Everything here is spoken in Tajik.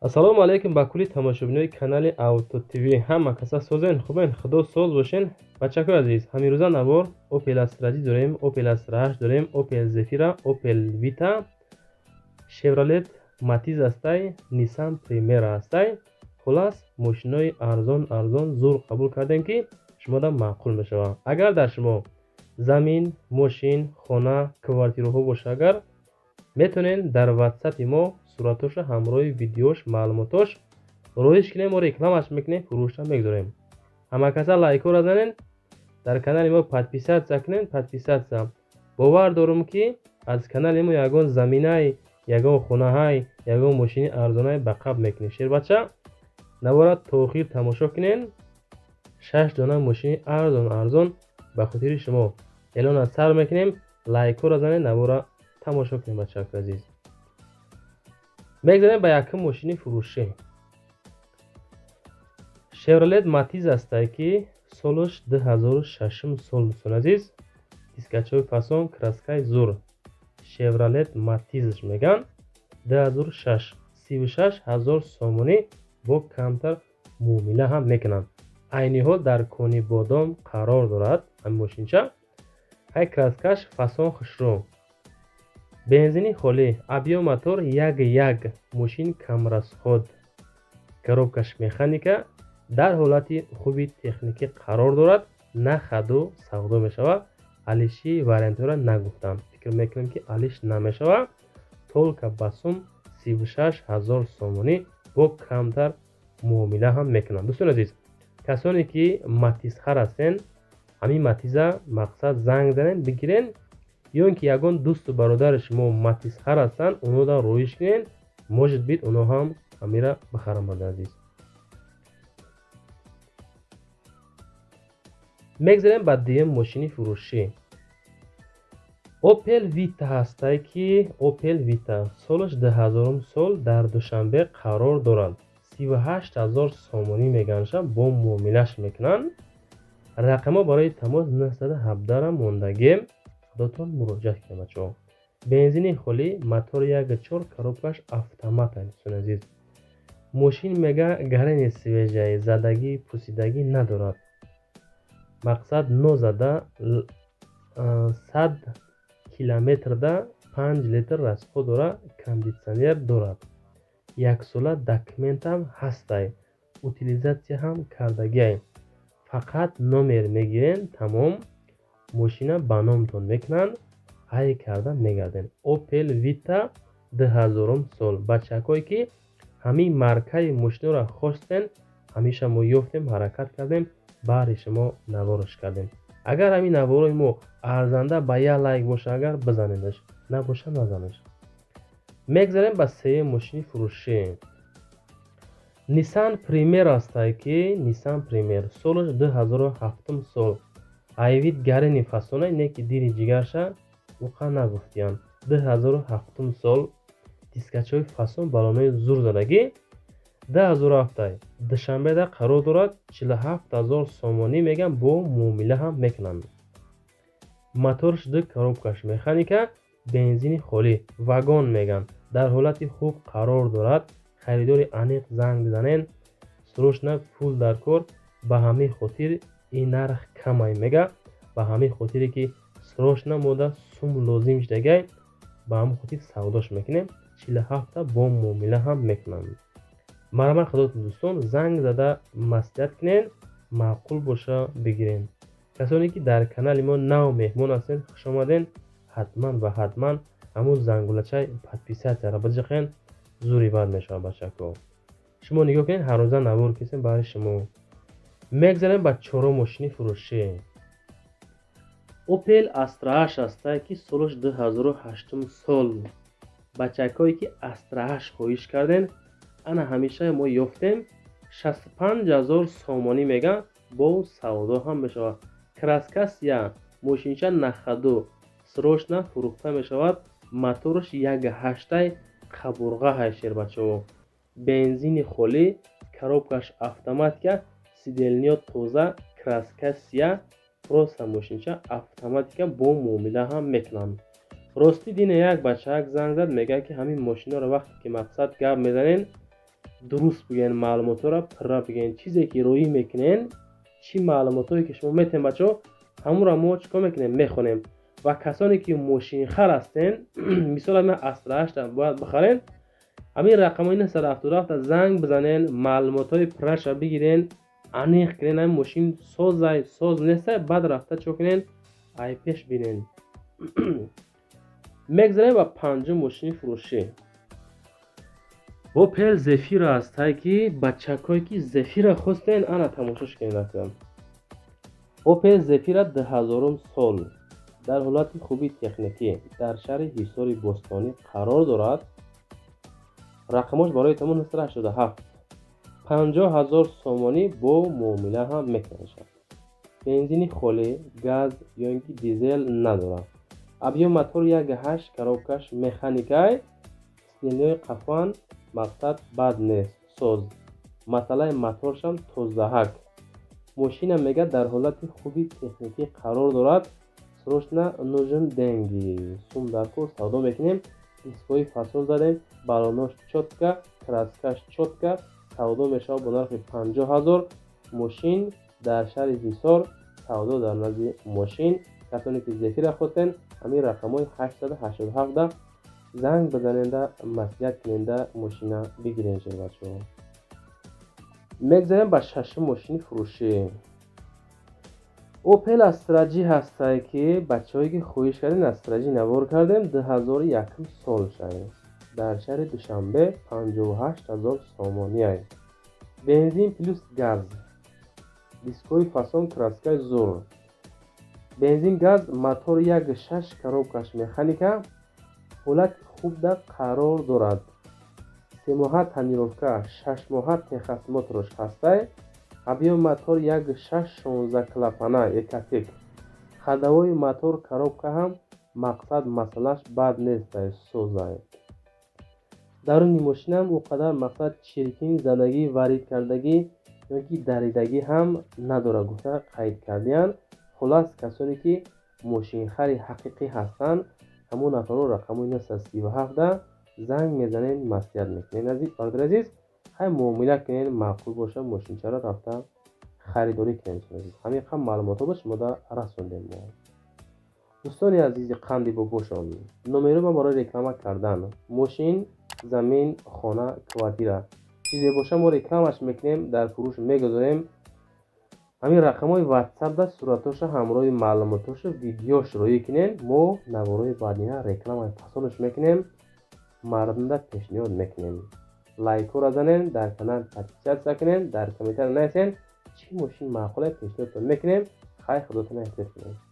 Ассалому алайкум ба кулли тамошобинои канали Авто ТВ. Ҳама каса созен, хубен, худо соз бошен. Бачакои азиз, ҳамирӯза навор Opel Astra G дорем, Opel Astra H дорем, Opel Zafira, Opel Vita, Chevrolet Matiz астай, Nissan Primera астай. Хулас, мошинои арзон арзон зур қабул кардем, ки шумода маъқул мешавад. Агар дар шумо замин, мошин, хона, квартираҳо боша, агар метавонед дар WhatsApp мо суратоша ҳамроҳи видеош, маълумотош роиш кунем, мо рекламаш мекунем, фурӯшта мегузорем. Ҳама каса лайкҳоро занен, дар канали мо подписаться кунен, подписаться. Бовар дорум, ки аз канали мо ягон заминай, ягон хонаҳай, ягон мошини арзонай ба қабл мекунем. Шербача, навора то охир тамошо кунен. Шаш дона мошини арзон арзон ба хотири шумо эълона сар мекунем. Лайкҳоро занен, навора тамошо кунем, бачаҳои азиз. Мегзарем ба якум мошини фурӯшӣ. Chevrolet Matiz астае, ки солаш 2006 сол, дӯстони азиз. Дискачаҳои фасон, краскаи зур. Chevrolet Matiz меган. 2006, 36 ҳазор сомонӣ, бо камтар муомила ҳам мекунанд. Айни ҳол дар Конибодом қарор дорад ҳамин мошинча. Ҳай, краскаш фасон, хушрӯ. Бензини холӣ, объём мотор 1,1, мошин камрасход. Коробкаш механика, дар ҳолати хуби техникӣ қарор дорад, на ходу савдо мешавад. Алиши вариантҳоро нагуфтам. Фикр мекунам, ки алиш намешавад. Только ба сум 36 ҳазор сомонӣ, бо камтар муомила ҳам мекунанд. Дӯстони азиз, касоне ки матизхар ҳастен, ҳамин матиза мақсад занг занен, бигирен, ё ин ки ягон дӯсту бародари шумо матизхар ҳастанд, онҳоро роиш кунен, может быть, онҳо ҳам ҳамира бихаранд, бародари азиз. Мегзарем ба дуюм мошини фурӯшӣ. Opel Vita ҳастае, ки Opel Vita солаш 2000 сол, дар Душанбе қарор дорад. 38 ҳазор сомонӣ меганша, бо муомилаш мекунанд. Рақамҳо барои тамос 917 мондагем. Худотон муроҷиат кунед, бачаҳо. Бензини холӣ, мотор 1,4, коробкаш автомат, дӯстони азиз. Мошин мега гарени свежий, задагӣ, пусидагӣ надорад. Мақсад нозада 100 километрда 5 литр расход дорад, кондитсионер дорад. Яксола документам ҳастай, утилизация ҳам кардагиай. Фақат номер мегирен, тамом, мошина ба номтон мекунанд, ҳай карда мегарден. Opel Vita 2000 сол. Бачакое ки ҳамин маркаи мошиноро хостен, ҳамеша мо ёфтем, ҳаракат кардем, баҳри шумо наворош кардем. Агар ҳамин наворои мо арзанда ба як лайк боша, агар бизанедаш, набоша, назанеш. Мегзарем ба сеюм мошини фурӯшӣ. Nissan Primera астае, ки Nissan Primera солаш 2007 сол. Айвид гарени фасона, не ки дири ҷигарша уқа нагуфтиянд. 2007 сол, дискачаҳои фасон, балонои зур задагӣ. 2007, Душанбеда қарор дорад, 47 ҳазор сомонӣ меган, бо муомила ҳам мекунанд. Моторш ду, коробкаш механика, бензини холӣ, вагон меган, дар ҳолати хуб қарор дорад. Харидори аниқ занг бизанен, срочно пул дар кор, ба ҳамин хотир ин нарх камай мега, ба ҳамин хотире ки срочно мода сум лозим шудагай, ба ҳамин хотир савдош мекунем. 47 бо муомила ҳам мекунанд. Марҳамат, худотон, дӯстон, занг зада маслиҳат кунен, маъқул боша, бигирен. Касоне ки дар канали мо нав меҳмон ҳастен, хуш омаден. Ҳатман ва ҳатман ҳамун зангулачаи подписатьсяро биҷиқен, зури бад мешавад, бачако. Шумо нигоҳ кунед, ҳаррӯза навор кисем барои шумо. Мегзарем ба чорум мошини фурӯшӣ. Opel Astra H астае, ки солаш 2008 сол. Бачакое ки Astra H хоҳиш карден, ана ҳамеша мо ёфтем. 65 ҳазор сомонӣ меган, бо савдо ҳам мешавад. Краска сия, мошинча на ходу, срочно фурӯхта мешавад. Мотораш 1,8, қабурға ҳай, шербачаҳо. Бензини холӣ, коробкаш автоматика, сиденьё тоза, краска сия, просто мошинча автоматика, бо муомила ҳам мекунанд. Ростӣ, дине як бачаак занг зад, мегӯяд, ки ҳамин мошиноро вақте ки мақсад гап мезанен, Дуруст бигӯен, маълумотҳоро пурра бигӯен. Чизе ки роӣ мекунен, чӣ маълумотҳое ки шумо метем, бачаҳо, ҳамонро мо чӣ кор мекунем? Мехонем. Ва касоне ки мошинхар ҳастен, мисол, ҳамин Астра 8 бояд бихарен, ҳамин рақамҳои 977 занг бизанен, маълумотҳои пурраша бигирен, аниқ кунен, ҳамин мошин созай, соз нестай, баъд рафта чӣ кунен, ай пеш бинен. Мегзарем ба панҷум мошини фурӯшӣ. Опел Зефира ҳастай, ки бачакҳое ки Зефира хостен, ана тамошош кунед. Акам, Опел Зефира 2000-ум сол, дар ҳолати хуби техникӣ, дар шаҳри Ҳисори Бостонӣ қарор дорад. Рақамош барои тамон 987, 50 000 сомонӣ, бо муомила ҳам мекунашад. Бензини холӣ, газ ё ин ки дизел надорад. Объём мотор 1,8, коробкаш механикай. Сиденьяҳои қафан мақсад бад нест, соз. Масъалаи моторшам тозаҳак. Мошина мега дар ҳолати хуби техникӣ қарор дорад. Срочно нужен деньги, сум дар кор, савдо мекунем. Дискҳои фасон задем, балонош чётко, краскаш чётко. Савдо мешавад бо нархи 50 000. Мошин дар шаҳри Ҳисор, савдо дар назди мошин. Касоне ки Зефира хостен, ҳамин рақамҳои 887 занг бизаненда, маслиҳат куненда, мошина бигирен. Бачаҳо, мегзарем ба шашум мошини фурӯшӣ. Опел Астра Ҷи ҳастае, ки бачаҳое ки хоҳиш кардем, Астра Ҷи навор кардем. 2001 сол шай, дар шаҳри Душанбе, 58 000 сомониай. Бензин плюс газ, дискҳои фасон, краскаи зур, бензин газ, мотор 1,6, коробкаш механика, ҳолати хубда қарор дорад. 3 моҳа тонировка, 6 моҳа техосмотрош ҳастай. Объём мотор 1,6, 16 клапана, Ecotec. Ходовой мотор, коробка ҳам мақсад масъалаш бад нестай, созай. Даруни мошинам ӯ қадар мақсад чиркин задагӣ, варид кардагӣ ё ки даридагӣ ҳам надорад, гуфта қайд кардиянд. Хуллас, касоне ки мошинхари ҳақиқӣ ҳастанд, ҳамон нафарҳо рақамҳои 937 занг мезанед, маслиҳат мекунед. Бародари азиз, хай, муомила кунед, маъқул боша, мошинчаро рафта харидорӣ кунед. Азиз, ҳамин қам маълумотҳо ба шумода расондем мо. Дӯстони азизи қанди бобошон, номеро ма барои реклама кардан мошин, замин, хона, квартира, чизе боша, мо рекламаш мекунем, дар фурӯш мегузорем. Ҳамин рақамҳои ватсапда суратоша ҳамроҳи маълумотоша, видеош роӣ кунед. Мо наворои баъдина рекламаи пасонаш мекунем, мардумда пешниҳод мекунем. Лайкҳоро занен, дар канал подписаться кунед, дар комментария нависен, чӣ мошин маъқуле, пешниҳодтон мекунем. Хай, худотон эҳтиёт кунед.